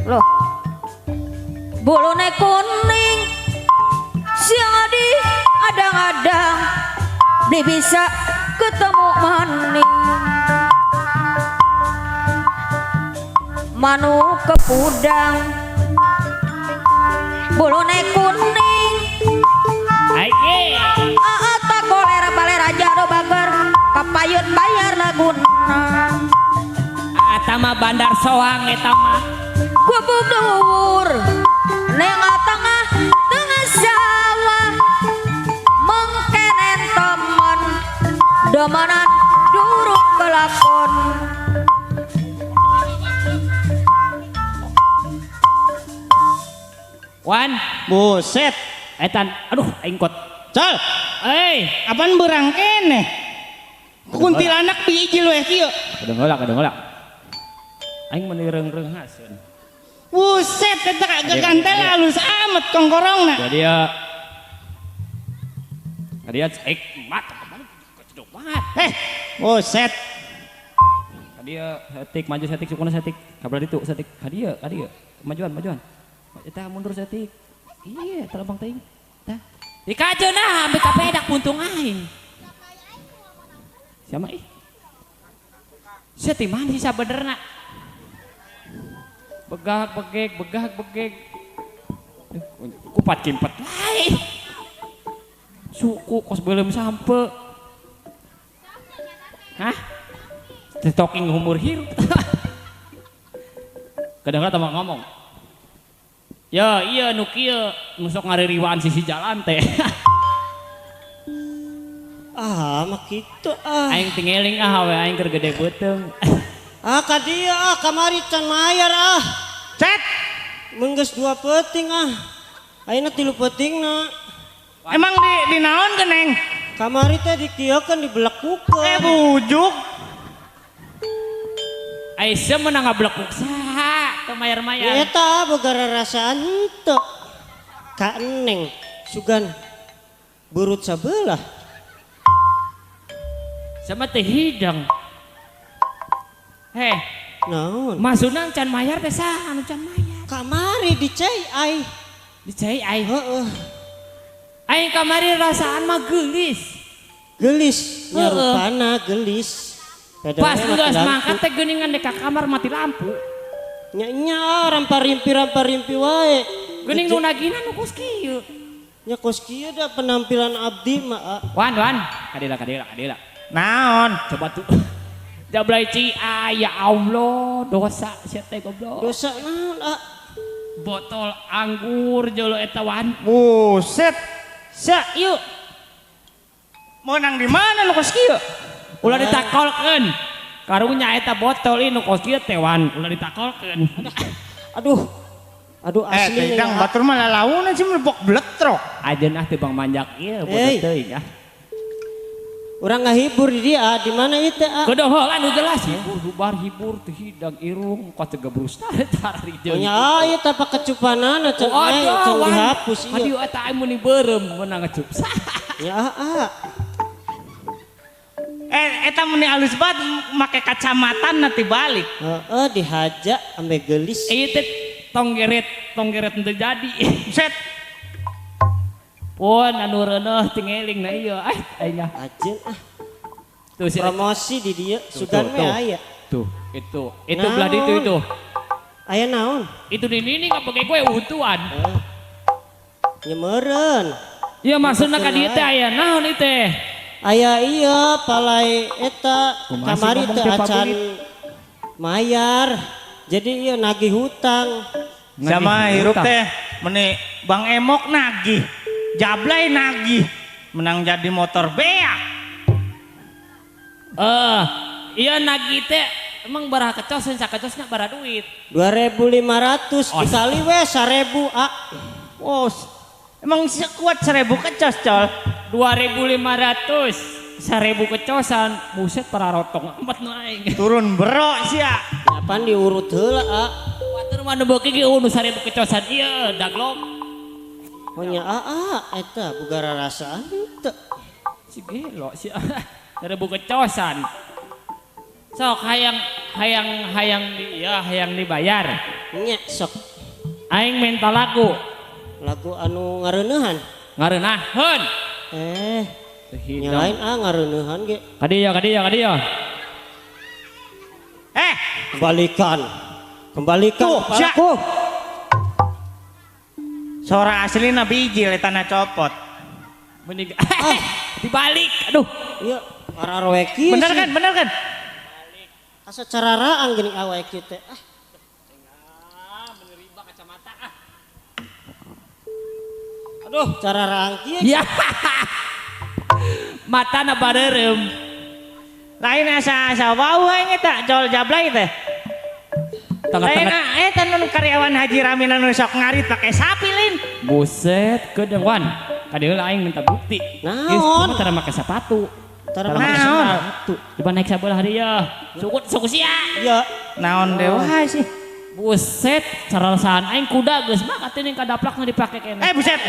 Loh. Bulune kuning siang di adang-adang beli bisa ketemu maning manuk kepudang bulune kuning aye ata kolera balera jaro bager kapayun bayar laguna eta mah bandar soang eta mah gubuk dhuwur neng tengah tengah sawah mengkenen temen demenan durung kelakon. Wan, buset etan, aduh aing kot. Col, apaan berang keneh? Kuntilanak bijil weh kieu. Kadang heula, kadang heula. Aing meuni reung-reung haseun. Buset, eta gagantel halus amat kongkorongna. Jadi ya Kadia cek mat mat. Buset. Kadia setik maju setik sukuna setik. Kabelah ditu setik. Kadia, kadia. Majuan, majuan. Eta mundur setik. Iya, telebang teuing. Tah. Dikajeun ah ambil kapedak puntung aing. Siapa ih? Sia ti mana sih sabenerna? Begak begek, begak begek. Kupat kimpet lain. Suku kos belum sampe. Hah? Talking humur hirup. Kadang-kadang tambah ngomong. Ya iya nu kieu nu sok ngaririwaan sisi jalan teh. Ah, mah kitu ah. Aing tingeling ah we aing keur gede beuteung. Ah ka dieu ah kamari can mayar ah. Cet. Mun geus 2 peuting ah. Ayeuna 3 peutingna. Emang di naon geneng? Kamari teh dikieukeun dibelekukeun. Bujuk. Aisyah menang ngablekuk saha teu mayar-mayar. Eta boga rarasaan henteu. Ka Neng sugan burut sabelah. Sama teh hidang. Heh, naon? Maksudna can mayar teh saha anu can mayar? Kamari di CI. Di CI. Heeh. Aing kamari rasaan mah geulis. Geulis, nya rupana geulis. Pas geus mangkat teh geuningan dek ka kamar mati lampu. Nya nya rampa-rimpi wae. Geuning nu nagihna nu kos kieu. Nya kos kieu da penampilan abdi mah. Wan wan, kadila kadila kadila. Naon? Coba tuh. Jablay cia ya Allah, dosa sia teh goblok. Dosa naon ah? Botol anggur jolo eta wan. Buset. Sia yuk. Menang di mana nu kos kieu? Ulah ditakolkeun. Karunya eta botol ieu nu kos kieu teh wan, ulah ditakolkeun. Aduh. Aduh asli. Teh batur mah lalaunan sih melebok bletrok. Ajeun ah teu bang manjak ieu botol teuing ah. Urang ngahibur di dia, di mana itu ah? Kedoholan nu jelas hibur bubar hibur teu hidang irung kok teu gebrus tarik jeung. Nya ieu teh pakecupanana can aya can dihapus ieu. Aduh eta aing meuni beureum meunang ngecup. Ya ah. Eta meuni alus banget make kacamata na tibalik. Heeh dihaja ambe geulis. Ieu teh tonggeret teu jadi. Set. Pun anu reuneuh tingeling na ieu ah aing ah. Ajeun ah. Tuh si promosi di dieu sugan we aya. Tuh, itu belah ditu itu. Aya naon? Itu di nini ngapake gue utuan. Nya meureun. Iya maksudna ka dieu teh aya naon ieu teh? Aya ieu palai eta kamari teh acan mayar. Jadi ieu nagih hutang. Sama hirup teh meni Bang Emok nagih. Jablay nagih, menang jadi motor beak. Iya nagih teh emang barah kecos, sakecosna barah duit. 2.500 dikali we 1.000 ah. Oh, emang sekuat 1.000 kecos col. 2.500, 1.000 kecosan, buset para rotong amat naik. Turun berok sia. Apaan diurut heula ah. Watur mah nu beuki ge nu 1.000 kecosan ieu daglok. Oh nya aa eta boga rarasaan teu. Si gelo si 1.000 kecosan. Sok hayang hayang hayang ya hayang dibayar. Nya sok. Aing minta lagu. Lagu anu ngareuneuhan. Ngareunahkeun. Nya lain ah ngareuneuhan ge. Ka dieu ka dieu ka dieu. Kembalikan. Kembalikan kepalaku. Suara asli na bijil eta na copot. Mending dibalik. Aduh. Iya, araroe kieu. Bener kan? Bener kan? Asa cararaang geuning awake kieu teh. Ah. Menerima kacamata ah. Aduh, cararaang kieu. Ya. Matana bareureum. Lain asa-asa wau aing eta jol jablay teh. Lain eta nu karyawan Haji Ramin anu sok ngarit pake sapi lin. Buset, kedeung wan. Ka dieu aing minta bukti. Naon? Tara make sepatu. Tara make sepatu. Coba naik sabelah dieu. Suku suku sia. Iya. Naon dewa sih. Buset, carasaan aing kuda geus mah kateuning kadaplakna dipake keneh. Buset.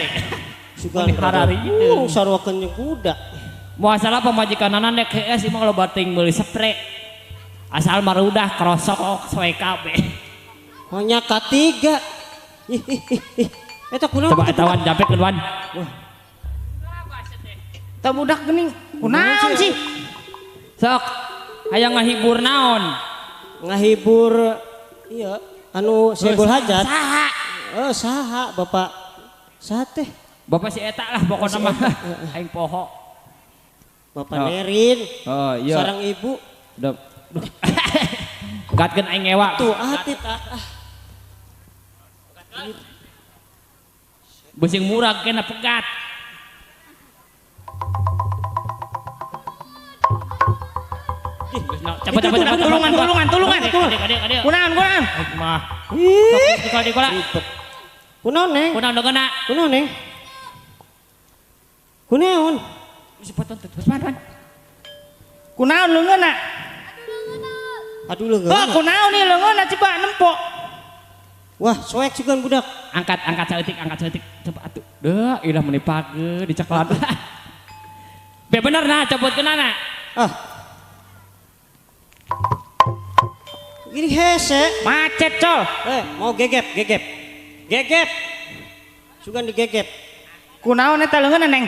Sugan hararieu. Sarua jeung kuda. Moal salah pamajikanana nek hees imah loba teuing meuli spray. Asal marudah krosok soe kabeh. Hanya katiga. Ih ih ih. Eta kunaon? Coba eta wan jampekeun wan. Wah. Eta budak geuning kunaon sih? Sok hayang ngahibur naon? Ngahibur iya anu Sohibul Hajat. Saha? Oh, saha Bapak? Saha teh? Bapak si eta lah pokona mah. Aing poho. Bapak Nerin. Oh, iya. Sareng ibu. Gatkeun aing ngewa. Tuh atit ah. Besing murah kena pegat. Cepat cepat cepat tulungan tulungan tulungan. Kunaon kunaon. Mah. Sok dikola. Kunaon neng? Kunaon dogona? Kunaon neng? Kunaon? Cepat cepat. Kunaon leungeunna? Aduh leungeunna. Heuh kunaon ieu leungeunna coba nempo. Wah, soek sugan budak. Angkat angkat saeutik coba atuh. Deuh, ilah meuni page diceklan. Be bener nah cobotkeunana. Ah. Ini hese. Macet, col. Mau gegep, gegep. Gegep. Sugan digegep. Kunaon eta leungeunna, Neng?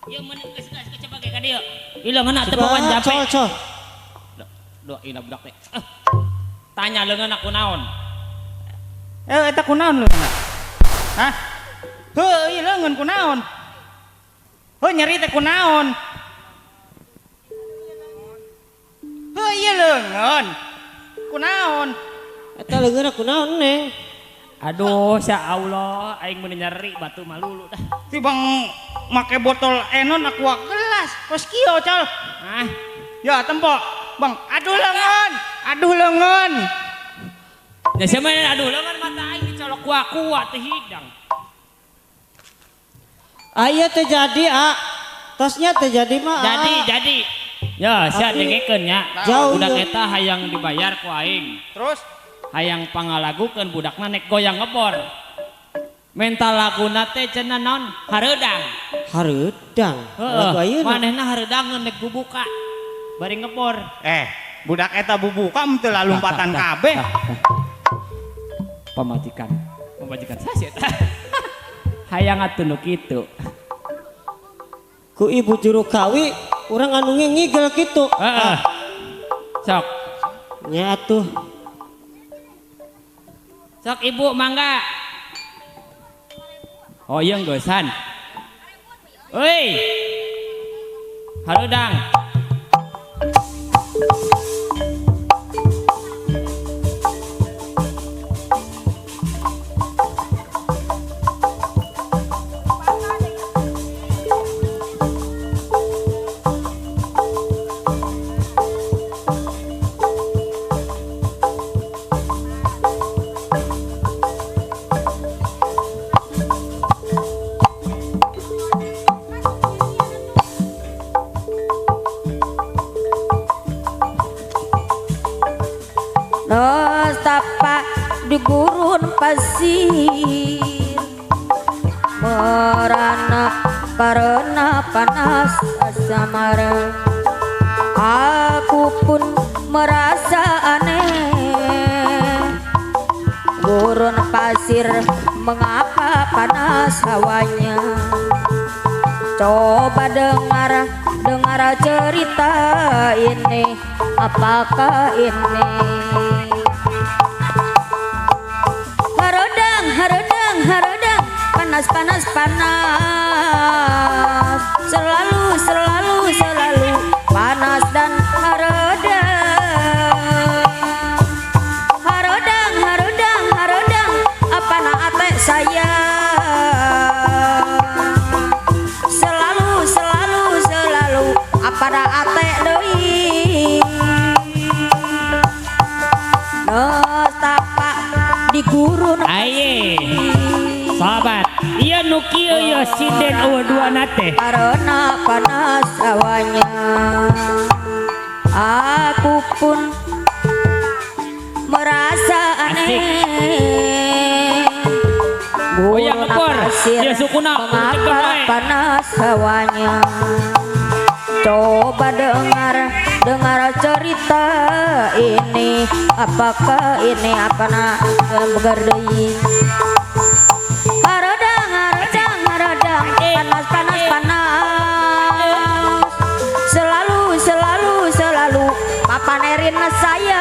Ieu mun geus geus coba ge ka dieu. Ieu leungeunna teu bawan jampe. Col, col. Duh, ilah budak teh. Tanya leungeunna kunaon? Eta kunaon leungeunna? Hah? Heuh, ieu leungeun kunaon? Heuh, nyeri teh kunaon? Heuh, ieu leungeun. Kunaon? Eta leungeunna kunaon, Neng? Aduh, ya Allah, aing meuni nyeri batu malulu dah. Si Bang make botol enon aqua gelas, kos kieu, col. Hah? Ya, tempo. Bang, aduh leungeun, aduh leungeun. Ya siapa aduh leungeun mata aing dicolok kuah-kuah teh hidang. Aya teh jadi, a. Tosnya teh jadi mah. Jadi, jadi. Ya, sia dengekeun nya. Budak eta hayang dibayar ku aing. Terus hayang pangalagukeun budakna nek goyang ngebor. Mental laguna teh cenah naon? Hareudang. Hareudang. Lagu ayeuna. Manehna hareudangeun nek bubuka. Bari ngebor. Budak eta bubuka teu lalumpatan kabeh. Pamajikan. Pamajikan saha sih eta? Hayang atuh nu kitu. Ku ibu juru kawi urang anu ngigel kitu. Heeh. Sok. Nya atuh. Sok ibu mangga. Oh iya ngeusan. Euy. Hareudang. Nestapa di gurun pasir merana karena panas samara. Aku pun merasa aneh, gurun pasir mengapa panas hawanya. Coba dengar, dengar cerita ini, apakah ini? Hareudang, hareudang, hareudang, panas, panas, panas. Selalu, selalu, selalu panas dan hareudang. Hareudang, hareudang, hareudang, apa na ate saya? Selalu, selalu, selalu, apa na ate deui? Nestapa di gurun. Aye. Sahabat, ieu nu kieu ieu sinden eueuh duana teh. Karena panas awanya. Aku pun sukuna. Mengapa panas hawanya? Coba dengar, dengar cerita ini. Apakah ini apa nak bergerdei? Haradang, haradang, haradang, panas, panas, panas. Selalu, selalu, selalu papanerin saya.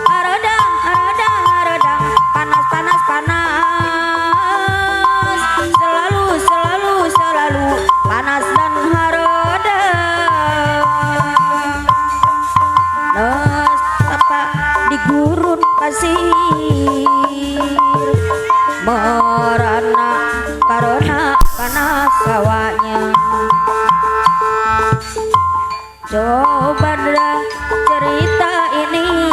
Haradang, haradang, haradang, panas, panas, panas. Selalu, selalu, selalu panas dan haradang. Nestapa di gurun pasir merana karena panas hawanya. Coba dah cerita ini,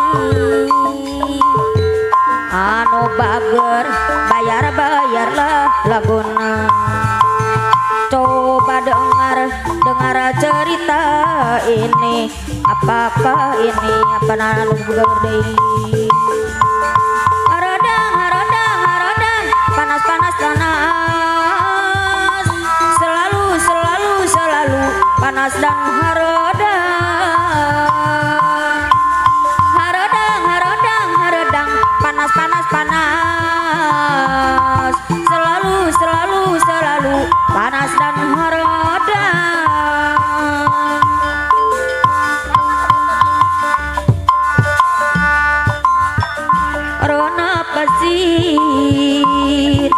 anu bager bayar bayarlah laguna. Coba dengar, dengar cerita ini. Apakah ini apa anu bager deui? Haradang, haradang, haradang, panas, panas, panas. Selalu, selalu, selalu panas dan haradang. Haradang, haradang, haradang, panas, panas, panas. Selalu, selalu, selalu panas dan haradang. Rona pasir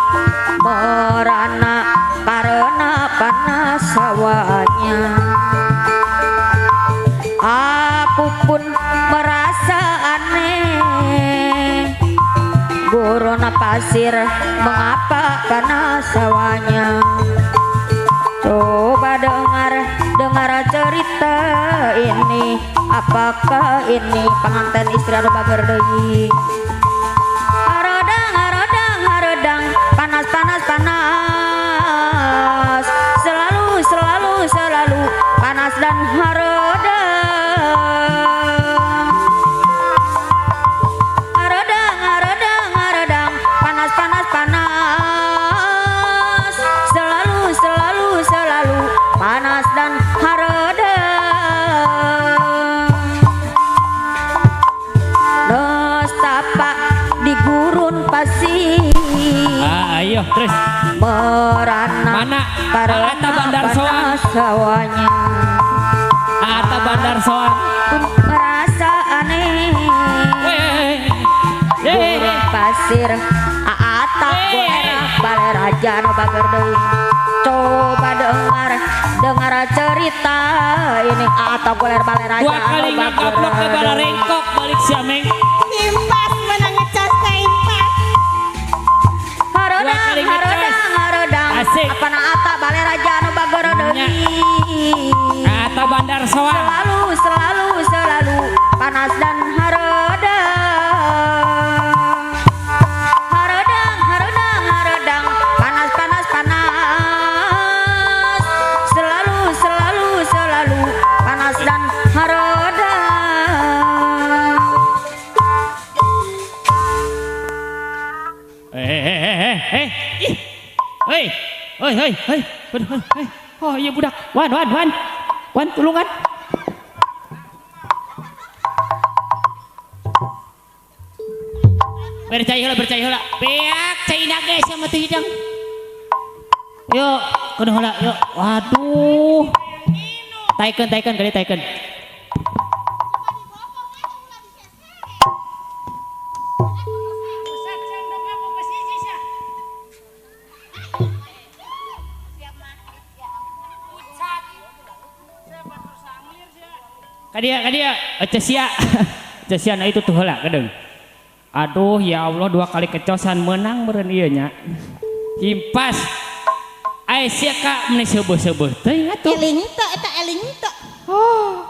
merana karena panas hawanya. Aku pun merasa aneh. Gurun pasir mengapa panas hawanya? Coba dengar, dengar cerita ini. Apakah ini pengantin istri anu bager deui? Haradang, haradang, haradang, panas, panas, panas. Selalu, selalu, selalu panas dan haradang. Haradang, haradang, haradang, panas, panas, panas. Selalu, selalu, selalu panas dan haradang. Nestapa di gurun pasir. Ayo terus. Merana mana? Karena Ata Bandar Soang. panas hawanya. Ata Bandar Soang. Pun merasa aneh. Gurun pasir Ata golera balai raja nu bager deui. Coba dengar, dengar cerita ini. Ata goler balai raja Dua kali anu bager ngagablok ke bala deui. rengkok balik si Ameng. Impas menang ngecas teh impas. Haradang, Dua kali ngecas. haradang, haradang. Asik. Apa na ata balai raja anu bager deui. Ata Bandar Soang. Selalu, selalu, selalu panas dan haradang. Haradang, haradang, haradang, panas, panas, panas. Selalu, selalu, selalu panas dan haradang. Ih. Hei. Hei, hei, hei. Hei. Oh iya budak. Wan, wan, wan. Wan, tulungan. Percaya heula, percaya heula. Beak caina ge sama teu hidang. Yuk, kudu heula, yuk. Waduh. Taikeun, taikeun, kali taikeun. Kadia, kadia, Cesia. Cesia nah itu tuh heula kedeung. Aduh ya Allah, dua kali kecosan menang meureun ieu nya. Impas. Ai sia ka meuni seubeut-seubeut teuing atuh. Eling teu eta eling teu. Oh.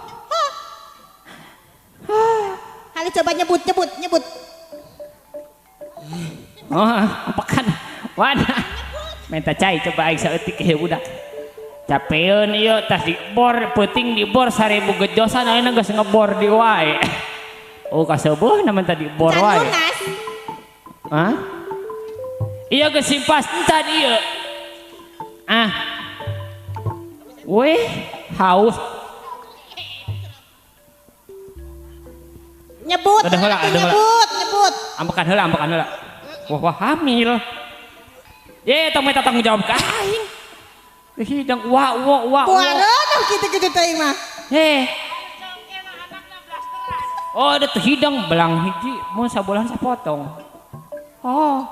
Halo coba nyebut, nyebut, nyebut. Oh, apakan? Wan. Minta cai coba aing saeutik ieu budak. Capeun ieu tas dibor peuting dibor 1000 gejosan ayeuna geus ngebor di wae. Oh kaseubeuna mah tadi bor Can wae. lunas. Hah? Iya geus simpas encan ieu. Ah. Weh, haus. Nyebut, Ada heula, ada heula. nyebut, nyebut. Ambekan heula, ambekan heula. Wah, wah hamil. Ye, tong minta tanggung jawab ka aing. Hidang wah wah wah. Puareun kitu-kitu teh mah. Heh. Oh, ada teu hidang belang hiji mun sabulan sapotong. Oh.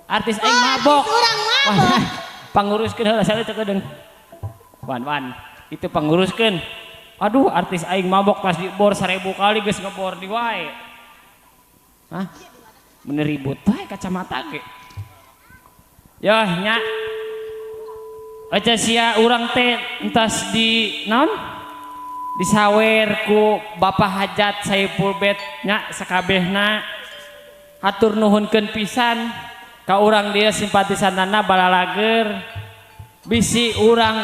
Artis aing mabok. Urang mabok. Panguruskeun heula saya teu kedeung. Wan wan, itu panguruskeun. Aduh, artis aing mabok pas dibor 1000 kali geus ngebor di wae. Hah? Bener ribut wae kacamata ge. Yoh nya. Aja sia urang teh entas di naon? Disawer ku Bapak Hajat Saipul Bet nya sakabehna. Hatur nuhunkeun pisan ka urang dia simpatisanana balalager. Bisi urang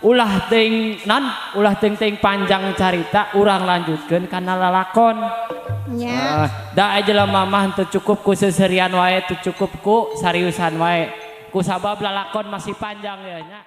ulah teuing non ulah teuing panjang carita urang lanjutkeun kana lalakon. Nya. Da jelema mah teu cukup ku seserian wae, teu cukup ku sariusan wae. Ku sabab lalakon masih panjang ya nya.